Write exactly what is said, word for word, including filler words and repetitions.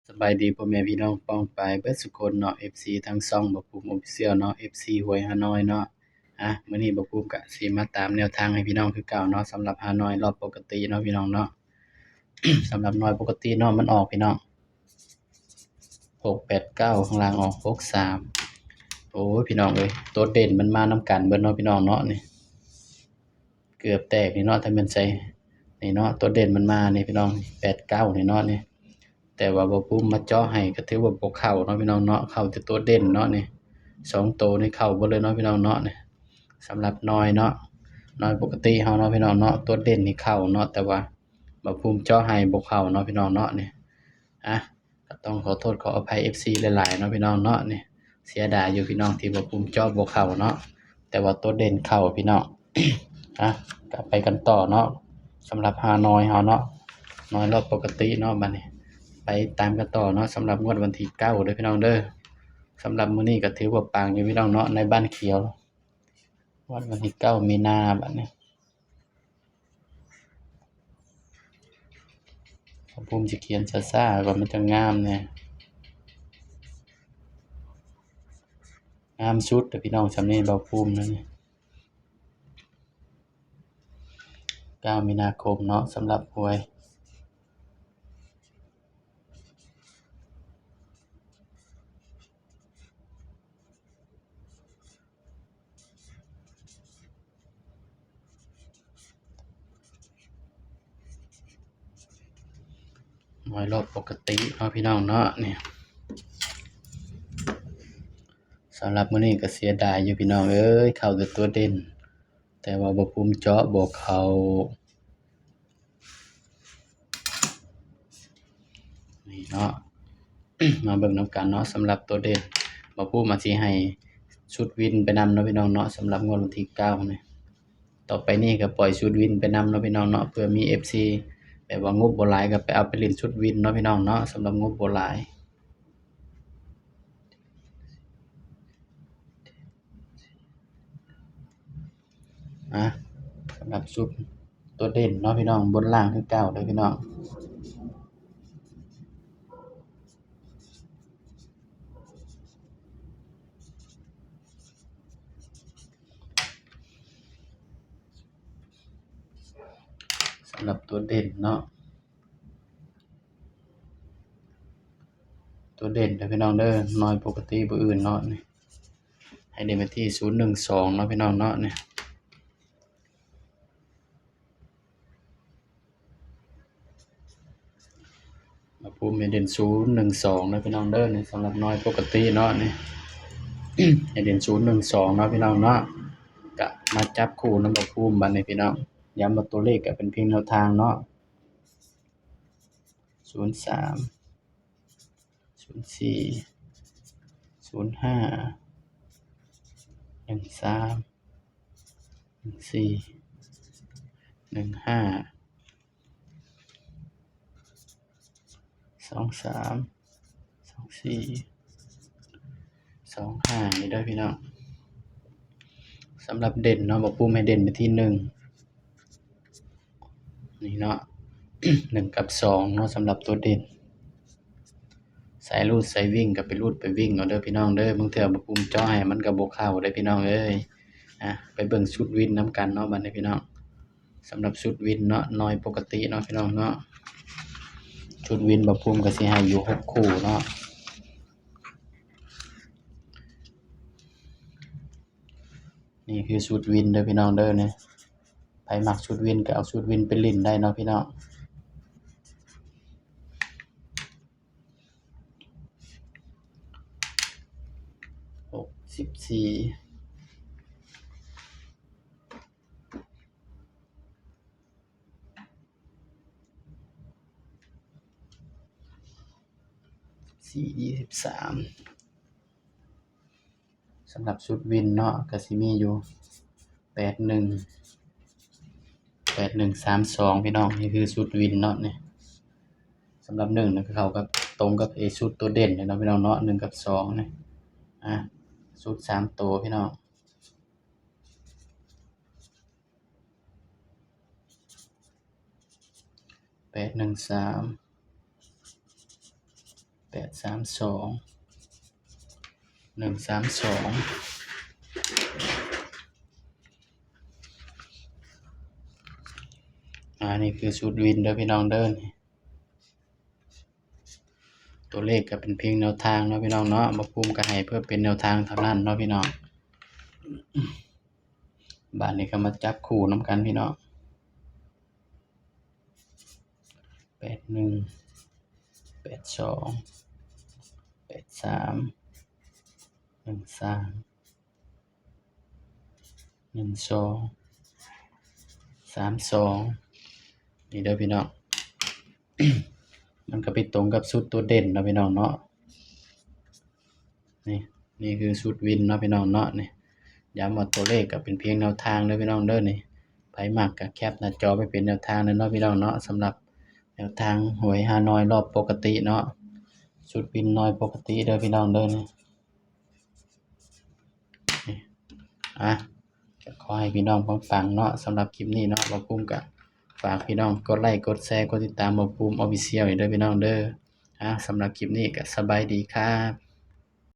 สบายดีพ่อแม่พี่น้องป้องปายเบิดสุคนเนาะ เอฟซี ทั้งช่องบ่าวภูมิ Official เนาะ เอฟซี หวยฮานอยเนาะ อ่ะ มื้อนี้บ่าวภูมิก็สิมาตามแนวทางให้พี่น้องคือเก่าเนาะ สำหรับฮานอยรอบปกติเนาะพี่น้องเนาะ สำหรับหน่วยปกติเนาะ มันออกพี่น้อง หกแปดเก้า ข้างล่างออก หกสาม โอ้ย พี่น้องเอ้ย ตัวเด่นมันมานำกันเบิดเนาะพี่น้องเนาะ นี่ เกือบแตกนี่เนาะ ถ้าแม่นใส่ นี่เนาะ ตัวเด่นมันมานี่พี่น้อง แปดเก้า นี่เนาะนี่ แต่ว่าบ่าวภูมิมาเจาะให้ก็ถือว่าบ่เข้าเนาะพี่น้องเนาะ เข้าแต่ตัวเด่นเนาะนี่ สองตัวนี่เข้าเบิดเลยเนาะพี่น้องเนาะนี่ สำหรับหน่วยเนาะ หน่วยปกติเฮาเนาะพี่น้องเนาะ ตัวเด่นนี่เข้าเนาะ แต่ว่าบ่าวภูมิเจาะให้บ่เข้าเนาะพี่น้องเนาะนี่ อ่ะ ก็ต้องขอโทษขออภัย เอฟซี หลายๆเนาะพี่น้องเนาะนี่ เสียดายอยู่พี่น้องที่บ่าวภูมิเจาะบ่เข้าเนาะ แต่ว่าตัวเด่นเข้าพี่น้อง อ่ะ ก็ไปกันต่อเนาะ สำหรับฮานอยเฮาเนาะ หน่วยรอบปกติเนาะ บัดนี้ ไปตามกันต่อเนาะ สำหรับงวดวันที่เก้าเด้อพี่น้องเด้อ สำหรับมื้อนี้ก็ถือว่าปังอยู่พี่น้องเนาะ ในบ้านเขียว งวดวันที่เก้ามีนาบัดนี้ บ่าวภูมิสิเขียนช้าๆ ก่อนมันจะงามแน่ งามสุดเด้อพี่น้อง สำนี้บ่าวภูมินะนี่ เก้ามีนาคมเนาะ สำหรับหวย หน่วยรอบปกติเนาะพี่น้องเนาะ นี่ สำหรับมื้อนี้ก็เสียดายอยู่พี่น้องเอ้ย เข้าแต่ตัวเด่น แต่ว่าบ่าวภูมิเจาะบ่เข้า นี่เนาะ มาเบิ่งนำกันเนาะ สำหรับตัวเด่น บ่าวภูมิอาจสิให้ชุดวินไปนำเนาะพี่น้องเนาะ สำหรับงวดวันที่เก้านี่ ต่อไปนี้ก็ปล่อยชุดวินไปนำเนาะพี่น้องเนาะ เผื่อมี เอฟซี แบบว่างบบ่หลายก็ไปเอาไปเล่นชุดวินเนาะพี่น้องเนาะ สำหรับงบบ่หลาย อ่ะ สำหรับชุดตัวเด่นเนาะพี่น้อง บนล่างคือเก่าเด้อพี่น้อง สำหรับตัวเด่นเนาะ ตัวเด่นเด้อพี่น้องเด้อ หน่วยปกติบ่อื่นเนาะนี่ ให้เด่นไปที่ศูนย์หนึ่งสองเนาะพี่น้องเนาะนี่ บ่าวภูมิให้เด่นศูนย์หนึ่งสองเด้อพี่น้องเด้อ นี่สำหรับหน่วยปกติเนาะนี่ ให้เด่นศูนย์หนึ่งสองเนาะพี่น้องเนาะ ก็มาจับคู่นำบ่าวภูมิบัดนี้พี่น้อง ย้ำว่าตัวเลขก็เป็นเพียงแนวทางเนาะ ศูนย์สาม ศูนย์สี่ ศูนย์ห้า หนึ่งสาม หนึ่งสี่ หนึ่งห้า สองสาม สองสี่ สองห้า นี่เด้อพี่น้อง สำหรับเด่นเนาะ บ่าวภูมิให้เด่นไปที่หนึ่ง นี่เนาะ หนึ่งกับสองเนาะ สำหรับตัวเด่น สายรูดสายวิ่งก็ไปรูดไปวิ่งเอาเด้อพี่น้องเด้อ บางเทื่อบ่าวภูมิเจาะให้มันก็บ่เข้าเด้อพี่น้องเอ้ย อ่ะ ไปเบิ่งชุดวินนำกันเนาะ บัดนี้พี่น้อง สำหรับชุดวินเนาะ หน่วยปกติเนาะพี่น้องเนาะ ชุดวินบ่าวภูมิก็สิให้อยู่หกคู่เนาะ นี่คือชุดวินเด้อพี่น้องเด้อเนี่ย ไผมักชุดวินก็เอาชุดวินไปเล่นได้เนาะพี่น้อง หกสิบสี่ สี่ ยี่สิบสาม สำหรับชุดวินเนาะ ก็สิมีอยู่ แปดหนึ่ง แปดหนึ่งสามสอง พี่น้อง นี่คือชุดวินเนาะนี่ สำหรับหนึ่งนะ เขาก็ตรงกับไอ้ชุดตัวเด่นเลยเนาะพี่น้องเนาะ หนึ่งกับสองนี่ อ่ะ ชุดสามตัวพี่น้อง แปดหนึ่งสาม แปดสามสอง หนึ่งสามสอง อ่า นี่คือชุดวินเด้อพี่น้องเด้อ นี่ ตัวเลขก็เป็นเพียงแนวทางเนาะพี่น้องเนาะ บ่าวภูมิก็ให้เพื่อเป็นแนวทางเท่านั้นเนาะพี่น้อง บาดนี้ก็มาจับคู่นำกันพี่น้อง แปดหนึ่ง แปดสอง แปดสาม หนึ่งสาม หนึ่งสอง สามสอง นี่เด้อพี่น้อง มันก็ไปตรงกับชุดตัวเด่นเนาะพี่น้องเนาะ นี่ นี่คือชุดวินเนาะพี่น้องเนาะ นี่ ย้ำว่าตัวเลขก็เป็นเพียงแนวทางเด้อพี่น้องเด้อ นี่ ไผมักก็แคปหน้าจอไปเป็นแนวทางเด้อเนาะพี่น้องเนาะ สำหรับแนวทางหวยฮานอยรอบปกติเนาะ ชุดวินนอยปกติเด้อพี่น้องเด้อ นี่ นี่ อ่ะ ก็ขอให้พี่น้องปังๆเนาะ สำหรับคลิปนี้เนาะ บ่าวภูมิก็ฝากพี่น้องกดไลค์ กดแชร์ กดติดตามบ่าวภูมิ Official อีกเด้อพี่น้องเด้อ อ่ะ สำหรับคลิปนี้ก็สบายดีครับ